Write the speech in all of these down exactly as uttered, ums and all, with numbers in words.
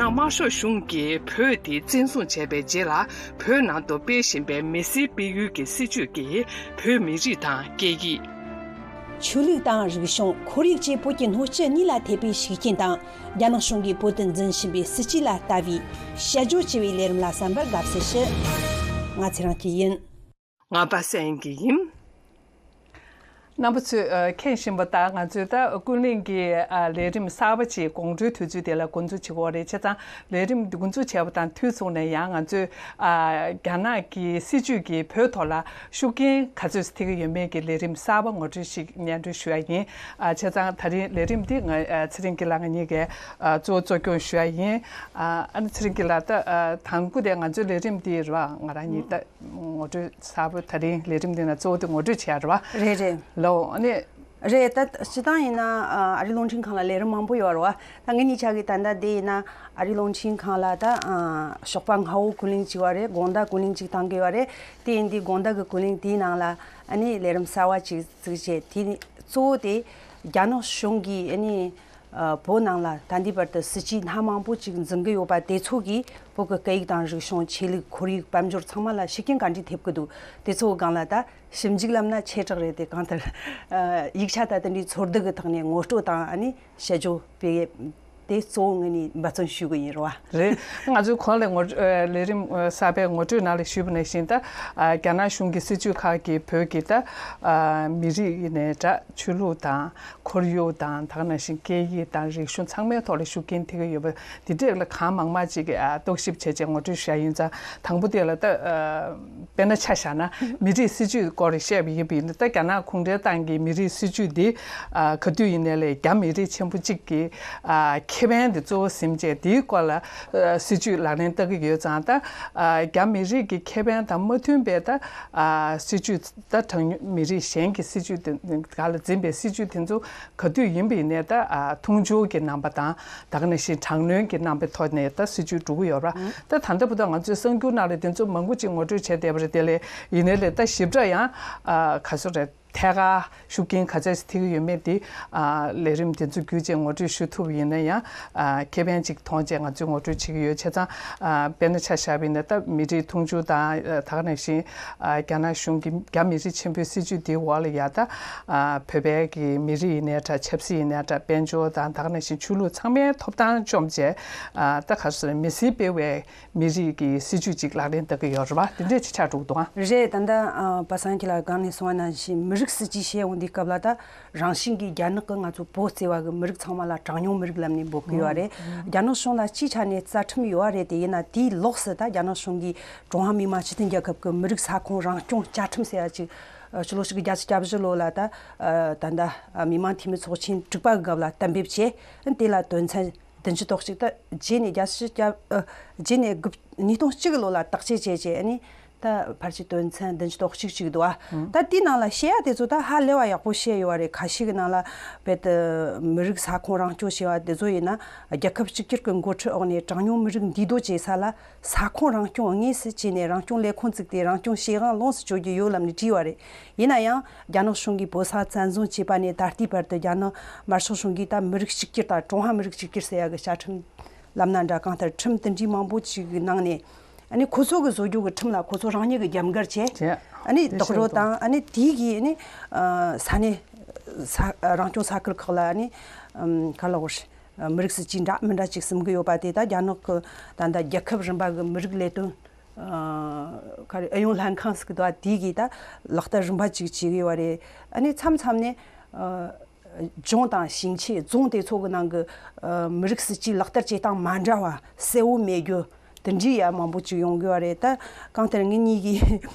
དམར་ཤོག་གཞུང་གིས་བོད་དེ་བཙན་བཟུང་བྱས་པའི་རྗེས་ལ། བོད་ནང་དུ་སྤེལ་བཞིན་པའི་མི་སེར་སྤེལ་ཡུལ་གྱི་སྲིད་བྱུས་ཀྱིས་བོད་མི་རིགས་དང་སྐད་ཡིག་ཆོས་ལུགས་དང་རིག་གཞུང་། ཁོར་ཡུག་བཅས་བོད་ཀྱི་སྣོད་བཅུད་གཉིས་ལ་ཐེབས་པའི་ཤུགས་རྐྱེན་དང་། རྒྱ་ནག་གཞུང་གིས་བོད་དུ་འཛིན་བཞིན་པའི་སྲིད་བྱུས་ལ་ལྟ་བའི་དཔྱད་བརྗོད་ཅེས་པའི་ལས་རིམ་ལ་གསན་པར་དགའ་བསུ་ཞུ། ང་ཚེ་རིང་སྐྱིད་ཡིན། ང་པ་སངས་སྐྱིད་ཡིན། རྣམ་པ་ཚོས་ཨ་མཁྱེན་བཞིན་པ་ལྟར། ང་ཚོས་ད་ཀུན་གླེང་གི་ཨ་ལས་རིམ་གསར་པ་ཅིག་དགོང་དྲོའི་དུས་ཚོད་དེ་ལ་འགོ་འཛུགས་བྱེད་ཀྱི་ཡོད་རེད། བྱས་ཙང་ལས་རིམ་འདི་འགོ་འཛུགས་བྱས་པ་དང་དུས་མཚུངས་ནས་ཡང་ང་ཚོས་ཨ་རྒྱ་ནག་གི་སྲིད་བྱུས་ཀྱིས་བོད་ཐོག་ལ་ཤུགས་རྐྱེན་ག་ཚོད་ཐེབས་ཀྱི་ཡོད་མེད་ཀྱི་ལས་རིམ་གསར་པ་ངོ་སྤྲོད་ཞིག་སྙན་སྒྲོན་ཞུ་ཡ་ཡིན། ཨ་བྱས་ཙང་ད་རིང་ལས་རིམ་འདི་ང་ཨ་ཚེ་རིང་སྐྱིད་ལགས་ང་གཉིས་ཀས་ཨ་གཙོ་བོ་གཙོ་སྐྱོང་ཞུ་ཡ་ཡིན། ཨ་ཨ་ནི་ཚེ་རིང་སྐྱིད་ལགས། ད་ཨ་དང་པོ་དེ་ང་ཚོའི་ལས་རིམ་འདི་རེད་བ། ང་རང་གཉིས་ད་ངོ་སྤྲོད་གསར་པ་དེ་རིང་ལས་རིམ་འདི་ན་གཙོ་བོ་དེ་ངོ་སྤྲོད་བྱེད་ཡ་རེད་བ། རེད་རེད། ལོ་ཨ་ནི། རེད། ད་སྤྱིར་བཏང་ཡིན་ན་ཨ་ཨ་རིའི་རླུང་འཕྲིན་ཁང་ལ་ལས་རིམ་མང་པོ་ཡོད་རེད་བ། ད་ངེད་གཉིས་ཆ་གི་ད་ལྟ་འདི་ཡིན་ན་ཨ་རིའི་རླུང་འཕྲིན་ཁང་ལ་ད་ཨ་ཞོགས་པ་སྔ་པོ་ཀུན་གླེང་ཅིག་ཡོད་རེད། དགོང་དག་ཀུན་གླེང་ཅིག་བཏང་གི་ཡོད་རེད། དེ་ཡིན་དུས་དགོང་དག་གི་ཀུན་གླེང་དེའི་ནང་ལ་ཨ་ནི་ལས་རིམ་གསར་པ་ཅིག་བཙུགས་བྱས། དེ་ནི་གཙོ་བོ་དེ་རྒྱ་ནག་གཞུང་གིས་ཨ་ནི་ཨ་བོད་ནང་ལ་ད་ལྟའི་བར་དུ་སྲིད་བྱུས་སྣ་མང་པོ་ཅིག་འཛིན་གི་ཡོད་པ་དེ་ཚོ་གིས་བོད་ཀྱི་སྐད་ཡིག་དང་རིག་གཞུང་། ཆོས་ལུགས། ཁོར་ཡུག། དཔལ་འབྱོར་ཚང་མ་ལ་ཤུགས་རྐྱེན་ག་འདྲས་ཐེབས་ཀྱི་འདུག་དེ་ཚོའི་སྒང་ལ་ད་ཞིབ་འཇུག་ལབ་ན་ཆེ་དྲགས་རེད། དེ་གང་ལྟར་ཨ་ཡིག་ཆ་ད་དེ་འདྲའི་འཚོལ་བསྡུ་གི་ཐོག་ནས་ངོ་སྤྲོད་དང་ཨ་ནི་དཔྱད་བརྗོད་སྤེལ་དེ་གཙོ་བོ་ངོས་ནས་འབད་བརྩོན་ཞུ་གི་ཡིན་རེད་བ། རེད། ང་ཚོས་གོང་ལ་ངོ་ཨ་ལས་རིམ་ཨ་གསར་པའི་ངོ་སྤྲོད་ནང་ལ་ཞུས་པ་ནང་བཞིན། ད་ཨ་རྒྱ་ནག་གཞུང་གི་སྲིད་བྱུས་ཁག་གིས་བོད་ཀྱི་ད་ཨ་མི་རིགས་ཡིན་ནའི་འདྲ། ཆོས་ལུགས་དང་ཁོར་ཡུག་དང་། ད་ག་ནང་བཞིན་སྐད་ཡིག་དང་རིག་གཞུང་ཚང་མའི་ཐོག་ལ་ཤུགས་རྐྱེན་ཐེབས་ཀྱི་ཡོད་པ་འདི་འདྲས་ལ་གང་མང་མང་ཅིག་གི་ཨ་རྟོག་ཞིབ་བྱས་བྱས་ངོ་སྤྲོད་ཞུ་ཡ་ཡིན་ཙང་། དང་པོ་དེ་ལ་ད་ཨ་དཔེར་ན་ཆ་བཞག་ན་མི་རིགས་སྲིད་བྱུས་སྐོར་བཤད་པ་ཡིན་པ་ཡིན་ན། ད་རྒྱ་ནག་གུང་ཁྲན་ཏང་གི་མི་རིགས་སྲིད་བྱུས་འདི་ཨ་ག་དུས་ཡིན་ནའི་ལས་རྒྱ་མི་རིགས་ཆེན་པོ་གཅིག་གི་ཨ་ཁེ་ཕན་དེ་གཙོ་བོ་ཟིན་བྱས། དེའི་སྐོར་ལ་ཨ་སྲིད་བྱུས་ལག་ལེན་བསྟར་གྱི་ཡོད་ཙང་། ད་ཨ་རྒྱ་མི་རིགས་ཀྱི་ཁེ་ཕན་དང་མ་མཐུན་པའི་ད་ཨ་སྲིད་བྱུས། ད་གྲངས་ཉུང་མི་རིགས་གཞན་གྱི་སྲིད་བྱུས་དེ་ག་ལ་འཛིན་པའི་སྲིད་བྱུས་དེ་ཚོ་ག་དུས་ཡིན་པ་ཡིན་ནའི་ད་ཨ་མཐོང་ཆུང་གི་རྣམ་པ་དང་། ད་ག་ནང་བཞིན་དྲག་གནོན་གྱི་རྣམ་པའི་ཐོག་ནས་ད་སྲིད་བྱུས་འགྲོ་གི་ཡོད་ར། ད་ད་ལྟ་བར་དུ་ང་ཚོས་གསར་འགྱུར་ནང་ལ་དེ་ཚོ་མང་པོ་ཅིག་ངོ་སྤྲོད་བྱས་བསྡད་པ་རེད། དེ་ལས་ཡིན་ནའི་ལས་ད་ཞིབ་ཕྲ་ཡང་ཨ་ག་ཚོད་རེད། ཐད་ཀར་ཤུགས་རྐྱེན་ག་ཚད་ཐེབས་ཀྱི་ཡོད་མེད་དེ་ཨ་ལས་རིམ་དེ་ཚོ་བརྒྱུད་བྱས་ངོ་སྤྲོད་ཞུ་ཐུབ་པ་ཡིན་ན་ཡང་ཨ་ཁེ་ཕན་ཅིག་མཐོང་བྱས་ང་ཚོས་ངོ་སྤྲོད་བྱེད་ཀྱི་ཡོད། བྱས་ཙང་ཨ་དཔེར་ན་ཆ་བཞག་པ་ཡིན་ན། ད་མི་རིགས་མཐོང་ཆུང་དང་། ཨ་ད་ག་ནང་བཞིན་ཨ་རྒྱ་ནག་གཞུང་གི་རྒྱ་མི་རིགས་ཆེན་པོའི་སྲིད་བྱུས་དེའི་འོག་ལ་ཡ་ད་ཨ་བོད་པའི་གི་མི་རིགས་ཡིན་ནའི་འདྲ། ཆབ་སྲིད་ཡིན་ནའི་འདྲ། དཔལ་འབྱོར་དང་། ད་ག་ནང་བཞིན་ཆོས་ལུགས་ཚང་མའི་ཐོབ་ཐང་བཅོམ་བྱས། ཨ་ད་ག་རེ་ཟེར། མི་སེར་སྤེལ་བའི་མི་རིགས་ཀྱི་སྲིད་བྱུས་ཅིག་ལག་ལེན་བསྟར་གྱི་ཡོད་རེད་བ། དེ་འདྲས་ཅིག་ཆགས་འགྲོ་གི་འདུག་ཨ། རེད། ད་ལྟ་ཨ་པ་སངས་སྐྱིད་ལགས་སྒང་ནས་གསུངས་པ་ནང་བཞིན་མི་རིགས་སྲིད་བྱུས་བཤད་ཡོང་དུས་སྐབས་ལ། ད་རང་བཞིན་གྱིས་རྒྱ་ནག་གིས་ང་ཚོ་བོད་ཟེར་བ་གི་མི་རིགས་ཚང་མ་ལ་གྲངས་ཉུང་མི་རིགས་ལབ་ནས་འབོད་ཀྱི་ཡོད་རེད། རྒྱ་ནག་གཞུང་ལ་སྤྱིའི་ཆ་ནས་རྩ་ཁྲིམས་ཡོད་རེད། དེ་ཡིན་ན་དེའི་ལོགས་སུ་ད་རྒྱ་ནག་གཞུང་གིས་ཀྲུང་ཧྭ་མི་དམངས་སྤྱི་མཐུན་རྒྱལ་ཁབ་ཀྱི་མི་རིགས་ས་ཁོངས་རང་སྐྱོང་བཅའ་ཁྲིམས་ཟེར་ཡ་ཅིག་ཨ་ཕྱི་ལོ་ཆིག་སྟོང་དགུ་བརྒྱ་བརྒྱད་ཅུ་གྱ་བཞི་ལོ་ལ་ད་ཨ་ད་ལྟ་ཨ་མི་དམངས་འཐུས་མི་ཚོགས་ཆེན་དྲུག་པ་གི་སྐབས་ལ་གཏན་འབེབས་བྱས། དེ་ལ་དོན་ཚན་བདུན་ཅུ་དོན་གཅིག་ད་རྗེས་ནས་རྒྱལ་སྤྱི་རྒྱ་ཨ་རྗེས་ནས་དགུ་ཉིས་སྟོང་གཅིག་གི་ལོ་ལ་བརྟག་དཔྱད་བྱས་བྱས། ཨ་ནི་ད་ཕལ་ཆེར་དོན་ཚན་བདུན་ཅུ་དོན་གཅིག་ཅིག་འདུག་ཨ། ད་དེའི་ནང་ལ་བཤད་ཡ་དེ་ཚོ་ད་ཧ་ལས་པ་ཡག་པོ་བཤད་ཡོད་རེད། ཁ་ཤས་ཀྱི་ནང་ལ་རྦད་དེ་མི་རིགས་ས་ཁོངས་རང་སྐྱོང་བྱས་པ་དེ་ཚོ་ཡིན་ན། རྒྱལ་ཁབ་གཅིག་གྱུར་གྱི་འགོ་ཁྲིད་འོག་ནས་གྲངས་ཉུང་མི་རིགས་འདུས་སྡོད་བྱེད་ས་ལ་ས་ཁོངས་རང་སྐྱོང་དངོས་སུ་བྱས་ནས་རང་སྐྱོང་ལས་ཁུངས་བཙུགས་ཏེ་རང་སྐྱོང་བྱེད་དབང་ལོངས་སུ་སྤྱོད་རྒྱུ་ཡོད་ལབ་ནས་བྲིས་པ་རེད། ཡིན་ན་ཡང་རྒྱ་ནག་གཞུང་གིས་བོད་ས་བཙན་བཟུང་བྱས་པ་ནས་ད་ལྟའི་བར་དུ་རྒྱ་ནག་དམར་ཤོག་གཞུང་གིས་ད་མི་རིགས་གཅིག་གྱུར་དང་ཀྲུང་ཧྭ་མི་རིགས་གཅིག་གྱུར་ཟེར་ཡ་གི་བཅའ་ཁྲིམས་ལབ་ན་འདྲ། གང་ལྟར་ཁྲིམས་དེ་འདྲའི་མང་པོ་ཅིག་གི་ནང་ནས། ཨ་ནི་ཁོ་ཚོ་གི་བཟོ་རྒྱུ་གི་ཁྲིམས་ལ་ཁོ་ཚོ་རང་ཉིད་ཀྱི་རྒྱབ་འགལ་བྱས། བྱས། ཨ་ནི་དེ་རྡོག་རོལ་བཏང་། ཨ་ནི་དེའི་གི་ཨ་ནི་ཨ་ས་གནས་ས་རང་སྐྱོང་ས་ཁུལ་ཁག་ལ་ཨ་ནི་ཨམ་ག་ལ་བར་མི་རིགས་སྲིད་བྱུས་འདྲ་མི་འདྲ་ཅིག་སིམ་གི་ཡོད་པ་དེ་ད་རྒྱ་ནག་གི་ད་ལྟ་རྒྱལ་ཁབ་རིམ་པ་གི་མི་རིགས་ལས་དོན་ཨ་ག་རེ་ཨུ་ཡོན་ལྷན་ཁང་ཟེར་གི་འདུག་པ། དེའི་གི་ད་ལག་བསྟར་རིམ་པ་ཅིག་བྱེད་གི་ཡོད་པ་རེད། ཨ་ནི་མཚམས་མཚམས་ནས་ཨ། ལྗོངས་དང་ཞིང་ཆེན་རྫོང་དེ་ཚོ་གི་ནང་གི་ཨ་མི་རིགས་སྲིད་བྱུས་ལག་བསྟར་བྱེད་སྟངས་མ་འདྲ་བ་གསལ་བོ་མེད་རྒྱུ་དེ་འདྲའི་ཡ་མང་པོ་ཅིག་ཡོང་གི་ཡོད་རེད། ད་གང་ལྟར་ངེད་གཉིས་ཀྱིས་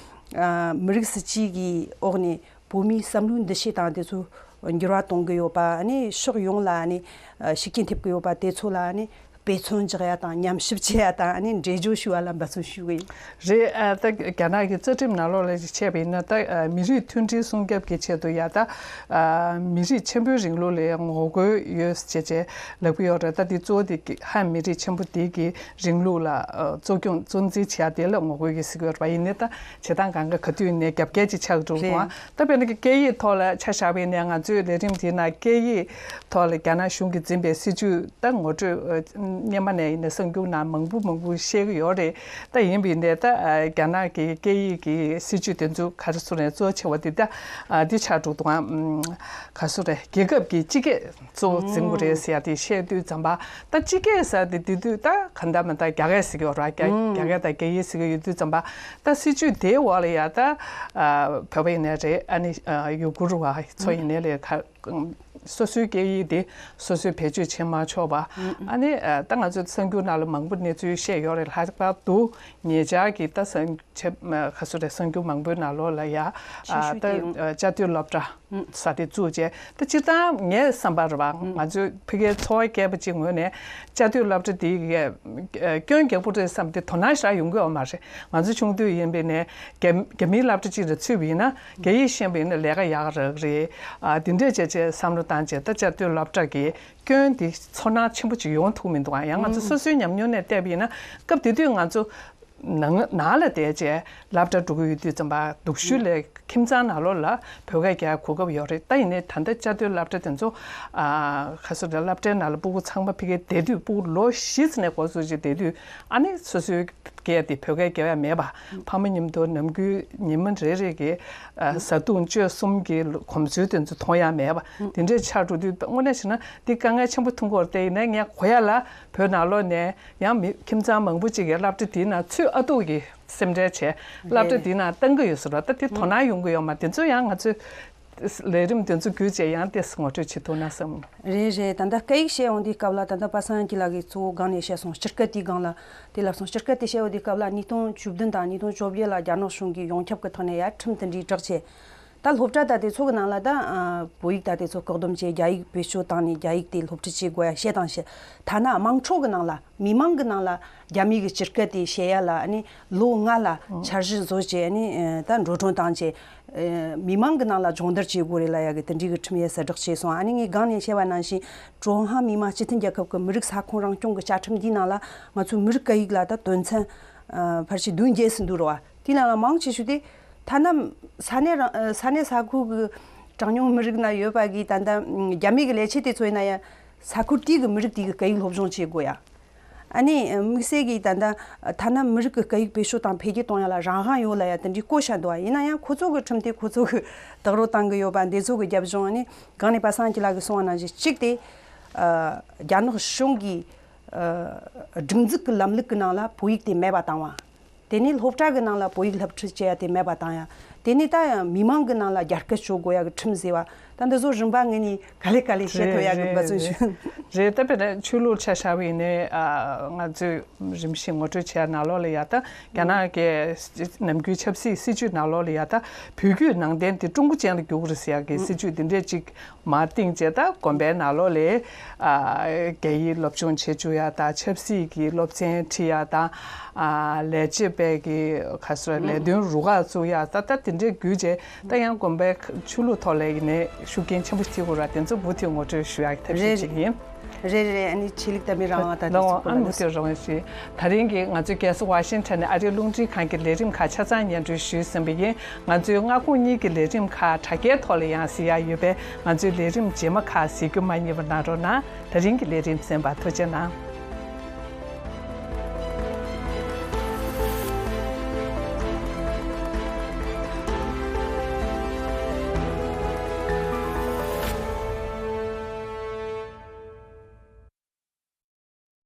ཨ་མི་རིགས་སྲིད་བྱུས་ཀྱི་འོག་ནས་བོད་མིའི་བསམ་བློའི་འདུ་ཤེས་དང་དེ་ཚོ་འགྱུར་བ་གཏོང་གི་ཡོད་པ། ཨ་ནི་ཕྱོགས་ཡོངས་ལ་ཨ་ནི་ཨ་ཤུགས་རྐྱེན་ཐེབས་ཀྱི་ཡོད་པ་དེ་ཚོ་ལ་ཨ་ནི་དཔེ་མཚོན་འཇོག་ཡ་དང་། ཉམས་ཞིབ་བྱེད་ཡ་དང་། ཨ་ནི་འགྲེལ་བརྗོད་ཞུ་བ་ལ་འབད་བརྩོན་ཞུ་གི་ཡིན། རེད། ཨ་ད་རྒྱ་ནག་གི་རྩ་ཁྲིམས་ནང་ལོགས་ལ་བྱས་པ་ཡིན་ན། ད་ཨ་མི་རིགས་མཐུན་སྒྲིལ་སྲུང་སྐྱོབ་ཀྱི་ཆེད་དུ་ཡ་ད་ཨ་མི་རིགས་ཆེན་པོའི་རིང་ལུགས་ལ་ངོ་རྒོལ་ཡོད་ཅེས་བྱས་ལབ་ཀྱི་ཡོད་རེད། ད་དེ་གཙོ་བོ་དེ་ཧན་མི་རིགས་ཆེན་པོ་དེ་གི་རིང་ལུགས་ལ་ཨ་གཙོ་སྐྱོང་གཙོ་འཛིན་བྱེད་ཡ་དེ་ལ་ངོ་རྒོལ་གྱི་ཟེར་གྱི་ཡོད་རེད་པ། ཡིན་ནའི་ད་བྱེད་སྟངས་གང་ག་ག་དུས་ནས་རྒྱབ་འགལ་ཅིག་ཆགས་འགྲོ་གི་འདུག་ཨ། རེད། ད་དཔེར་ན་སྐད་ཡིག་ཐོག་ལ་ཆ་བཞག་པ་ཡིན་ན། ང་ཚོའི་ལས་རིམ་དེའི་ནང་སྐད་ཡིག་ཐོག་ལ་རྒྱ་ནག་གཞུང་གིས་འཛིན་པའི་སྲིད་བྱུས་ད་ངོ་སྤྲོད་ སྔོན་མ་ནས་ཡིན་ན་གསར་འགྱུར་ནང་མང་པོ་མང་པོ་བཤད་ཀྱི་ཡོད་རེད། ད་ཡིན་པ་ཡིན་ནའི་ད་རྒྱ་ནག་གི་སྐད་ཡིག་གི་སྲིད་བྱུས་དེ་ཚོ་ག་རེ་ཟེར་ནས་གཙོ་ཆེ་བ་དེ་ད་འདི་ཆགས་འགྲོ་འདུག་ཨ། ག་རེ་ཟེར་རེད། རྒྱལ་ཁབ་ཀྱི་སྤྱི་སྐད་གཙོ་བོ་འཛིན་དགོས་རེད་ཟེར་ཡ་དེ་བཤད་དུས་ཙམ་པ། ད་སྤྱི་སྐད་ཟེར་དེ་དེ་དུས་ད་ག་འདྲ་མི་འདྲ་རྒྱ་སྐད་ཟེར་གྱི་ཡོད་རེད། རྒྱ་རྒྱ་སྐད་དང་རྒྱ་ཡིག་ཟེར་གྱི་ཡོད་དུས་ཙམ་པ། ད་སྲིད་བྱུས་དེའི་འོག་ལ་ཡ་ད་བོད་པ་ཡིན་ནའི་རེད། ཨ་ནི་ཡུ་གུར་བ་ཚོ་ཡིན་ནའི་ལས་ཁ། སོ་སོའི་སྐད་ཡིག་དེ་སོ་སོས་བེད་སྤྱོད་བྱེད་མ་ཆོག་པ། ཨ་ནི་ད་ང་ཚོ་གསར་འགྱུར་ནང་ལ་མང་པོ་གནས་ཚུལ་བཤད་ཡོད་རེད། ལྷག་པར་དུ་ཉེ་ཆར་གྱི་ད་གསར་འགྱུར་གསར་འགྱུར་མང་པོའི་ནང་ལོགས་ལ་ཡ་ད་བཅའ་སྡོད་སློབ་གྲྭ་ས་དེ་བཙུགས་རྗེས། ད་སྤྱིར་བཏང་ངའི་བསམ་པར་བ་ང་ཚོའི་ཕ་གིའི་འཚོ་བ་སྐྱེལ་པ་གཅིག་ངོས་ནས་བཅའ་སྡོད་སློབ་གྲྭ་དེ་གི་སྐྱོན་རྒྱག་པོ་རེད་བསམ་དེ་དོ་སྣང་ཞེ་དྲག་ཡོང་གི་ཡོད་མ་རེད། ང་ཚོ་ཆུང་དུས་ཡིན་པའི་ནས་རྒྱ་རྒྱ་མིའི་སློབ་གྲྭ་གཅིག་ལ་ཚུད་པ་ཡིན་ན་རྒྱ་ཡིག་ཤེས་པ་ཡིན་ན་ལས་ཀ་ཡག་རག་རེད། ཨ་དེ་འདྲས་བྱས་བྱས་བསམ་བློ་བཏང་བྱས་ད་བཅའ་སྡོད་སློབ་གྲྭ་གི་སྐྱོན་དེ་ཚོར་སྣང་ཆེན་པོ་ཅིག་ཡོང་ཐུབ་མི་འདུག་ཨ་ཡང་ང་ཚོ་སོ་སོའི་ཉམས་མྱོང་ནས་བལྟས་པ་ཡིན་ན་སྐབས་དེ་དུས་ང་ཚོ་ནང་ནང་ལ་བསྡད་བྱས་སློབ་གྲྭ་འགྲོ་གི་ཡོད་དུས་ཙམ་པ་སྡུག་ཤོས་ལས་ཁྱིམ་ཚང་ནང་ལོགས་ལ་བོད་སྐད་རྒྱག་གོ་སྐབས་ཡོད་རེད། ད་ཡིན་ནའི་ད་ལྟ་བཅའ་སྡོད་སློབ་གྲྭ་དེ་ཚོ་ཨ་ག་རེ་ཟེར་རེད། སློབ་གྲྭའི་ནང་ལ་སྤུ་གུ་ཚང་མ་ཕ་གིར་བསྡད་དུས་སྤུ་གུ་ལོ་བཞི་ཙམ་ནས་འགོ་བཙུགས་བྱས་བསྡད་དུས་ཨ་ནི་སོ་སོའི་སྐད་དེ་བོད་སྐད་རྒྱག་ཡ་མེད་པ། ཕ་མ་མཉམ་དུ་ནམ་རྒྱུན་ཉི་མ་རེ་རེ་གི་ཨ་བཟའ་བཏུང་སྤྱོད་གསུམ་གྱི་གོམས་སྲོལ་དེ་ཚོ་མཐོང་ཡ་མེད་པ། དེ་འདྲས་ཆགས་འགྲོ་དུས་དངོས་གནས་བྱས་ན་འདི་དཀའ་ངལ་ཆེན་པོ་ཐོན་གྱི་ཡོད་རེད། དེ་ཡིན་ནའི་ངས་གོ་ཡ་ལ་བོད་ནང་ལོགས་ནས་ཡང་མི་ཁྱིམ་ཚང་མང་པོ་ཅིག་གིས་སློབ་གྲྭ་དེའི་ནང་ཚུད་ཨ་ཐུག་གི་སེམས་ཁྲལ་བྱས་སློབ་གྲྭ་དེའི་ནང་བཏང་གི་ཡོད་ཟེར་བ། ད་དེ་དོ་སྣང་ཡོང་གི་ཡོད་མ་རེད། དེ་ཚོ་ཡང་ང་ཚོས་ལས་རིམ་དེ་ཚོ་བརྒྱུད་བྱས་ཡང་ཏོག་ཙམ་ངོ་སྤྲོད་བྱེད་ཐུབ་ན་བསམ། རེད་རེད། ད་ལྟ་སྐད་ཡིག་བཤད་ཡོང་དུས་སྐབས་ལ་ད་ལྟ་པ་སངས་སྐྱིད་ལགས་ཀྱིས་གཙོ་བོ་སྒང་ནས་བཤད་སོང་། སྤྱིར་སྐད་དེའི་སྒང་ལ། དེ་ལབ་སོང་། སྤྱིར་སྐད་དེ་བཤད་ཡོང་དུས་སྐབས་ལ་ཉིས་སྟོང་བཅུ་བདུན་དང་ཉིས་སྟོང་བཅོ་བརྒྱད་ལ་རྒྱ་ནག་གཞུང་གིས་ཡོངས་ཁྱབ་ཀྱི་ཐོག་ནས་ཡར་ཁྲིམས་དེ་འདྲའི་བསྒྲགས་བྱས། ད་སློབ་གྲྭ་ད་དེ་ཚོ་གི་ནང་ལ་ད་ཨ་བོད་ཡིག་ད་དེ་ཚོ་བཀག་སྡོམ་བྱས། རྒྱ་ཡིག་བེད་སྤྱོད་བཏང་ནས་རྒྱ་ཡིག་དེ་སློབ་ཁྲིད་བྱེད་དགོས་ཡ་བཤད་དང་བཤད། ཐ་ན་དམངས་ཁྲོད་ཀྱི་ནང་ལ་མི་མང་གི་ནང་ལ་རྒྱ་མི་གི་སྤྱིར་སྐད་དེ་བཤད་ཡ་ལ་ཨ་ནི་ལོ་ལྔ་ལ་འཆར་གཞི་བཟོ་བྱས། ཨ་ནི་ཨ་ད་འགྲོ་གྲོན་བཏང་བྱས། ཨ་མི་མང་གི་ནང་ལ་སྦྱོང་བརྡར་བྱེད་དགོས་རེད་ལབ་ཡ་གི་དེ་འདྲའི་གི་ཁྲིམས་ཡིག་གསལ་བསྒྲགས་བྱས་སོང་། ཨ་ནི་ངས་སྒང་ནས་བཤད་པ་ནང་བཞིན་ཀྲུང་ཧྭ་མི་དམངས་སྤྱི་མཐུན་རྒྱལ་ཁབ་ཀྱི་མི་རིགས་ས་ཁོངས་རང་སྐྱོང་གི་བཅའ་ཁྲིམས་འདིའི་ནང་ལ་ང་ཚོའི་མི་རིགས་སྐད་ཡིག་ལ་ད་དོན་ཚན་ཨ་ཕལ་ཆེར་བདུན་བརྒྱད་ཙམ་འདུག་རེད་བ། དེའི་ནང་ལ་མང་ཆེ་ཤོས་དེ་ཐ་ན་ས་གནས་རང་ས་གནས་ས་ཁུལ་གྱི་གྲངས་ཉུང་མི་རིགས་ན་ཡོད་པ་གི་ད་ལྟ་རྒྱ་མི་གི་ལས་བྱེད་དེ་ཚོ་ཡིན་ན་ཡང་ས་ཁུལ་དེའི་གི་མི་རིགས་དེ་གི་སྐད་ཡིག་སློབ་སྦྱོང་བྱེད་དགོས་ཡ། ཨ་ནི་དམིགས་བསལ་གྱི་ད་ལྟ་ཐ་ན་མི་རིགས་ཀྱི་སྐད་ཡིག་བེད་སྤྱོད་དང་འཕེལ་རྒྱས་གཏོང་ཡ་ལ་རང་དབང་ཡོད་ལབ་ཡ་དེ་འདྲའི་བཀོད་བཞག་འདུག་བ། ཡིན་ན་ཡང་ཁོ་ཚོ་གི་ཁྲིམས་དེ་ཁོ་ཚོ་གི་རྡོག་རོལ་བཏང་གི་ཡོད་པ། འདི་ཚོ་གི་རྒྱབ་ལྗོངས་ཨ་ནི་གང་ནས་པ་སངས་སྐྱིད་ལགས་ཀྱིས་གསུངས་པ་ནང་བཞིན་གཅིག་དེ་ཨ་རྒྱ་ནག་གཞུང་གི་ཨ་སྒྲིག་འཛུགས་ཀྱི་ལམ་ལུགས་ཀྱི་ནང་ལ་བོད་ཡིག་དེ་མེད་པ་བཏང་བ། དེ་ནས་སློབ་གྲྭ་གི་ནང་ལ་བོད་ཡིག་སློབ་ཁྲིད་བྱེད་ཡ་དེ་མེད་པ་བཏང་ཡ། དེ་ནས་ད་ཡང་མི་མང་གི་ནང་ལ་རྒྱ་སྐད་སྤྱོད་དགོས་ཡ་གི་ཁྲིམས་ཟེར་བ། ད་འདི་ཚོ་རིམ་པ་ངོས་ནས་ག་ལེ་ག་ལེ་བཤད་ཐུབ་ཡ་གི་འབད་བརྩོན་ཞུ། རེད། ད་དཔེར་ན་ཆོས་ལུགས་ཆ་བཞག་པ་ཡིན་ནའི་ཨ་ང་ཚོས་རིམ་བཞིན་ངོ་སྤྲོད་བྱས་ནང་ལོགས་ལ་ཡ་ད་རྒྱ་ནག་གི་ནམ་རྒྱུན་ཆབ་སྲིད་སྲིད་ཇུས་ནང་ལོགས་ལ་ཡ་ད་བོད་བརྒྱུད་ནང་བསྟན་དེ་ཀྲུང་གོ་ཅན་ལ་བསྒྱུར་དགོས་རེད་ཟེར་ཡ་གི་སྲིད་ཇུས་དེ་འདྲས་ཅིག་མར་བཏིང་བྱས། ད་དགོན་པའི་ནང་ལོགས་ལ་ཨ་རྒྱ་ཡིག་སློབ་སྦྱོང་བྱེད་བཅུག་ཡ་དང་ཆབ་སྲིད་ཀྱི་སློབ་ཚན་ཁྲིད་ཡ་དང་ཨ་ལས་བྱེད་པའི་གི་ག་ཚོད་ལས་དོན་རུ་ཁག་བཙུགས་ཡ་ད་ད་དེ་འདྲས་བརྒྱུད་བྱས། ད་ཡང་དགོན་པའི་ཆོས་ལུགས་ཐོག་ལ་ཡིན་ནའི་ཤུགས་རྐྱེན་ཆེན་པོ་ཐེབས་དགོས་ར། དེ་ཚོ་མུ་མཐུད་ངོ་སྤྲོད་ཞུ་ཡག་ཐབས་ཤེས་བྱེད་ཀྱི་ཡིན། རེད་རེད། ཨ་ནི་ཆོས་ལུགས་དད་པའི་རང་དབང་དང་དེ་ཚོ་ཨ་མུ་མཐུད་རང་དབང་ཞུ། ད་རིང་གི་ང་ཚོའི་རྒྱལ་ས་ཝ་ཤིང་ཊོན་ནས་ཨ་རིའི་རླུང་འཕྲིན་ཁང་གི་ལས་རིམ་ཁག་ཆ་ཚང་སྙན་སྒྲོན་ཞུས་ཟིན་པ་ཡིན། ང་ཚོའི་སྔ་དགོང་གཉིས་ཀྱི་ལས་རིམ་ཁག་དྲ་རྒྱའི་ཐོག་ལ་ཡང་གཟིགས་ཡག་ཡོད་པས། ང་ཚོའི་ལས་རིམ་རྗེས་མ་ཁག་གཟིགས་རྒྱུ་མ་བསྙེལ་བ་གནང་རོགས་གནང་། ད་རིང་གི་ལས་རིམ་གསན་པར་ཐུགས་རྗེ་གནང་།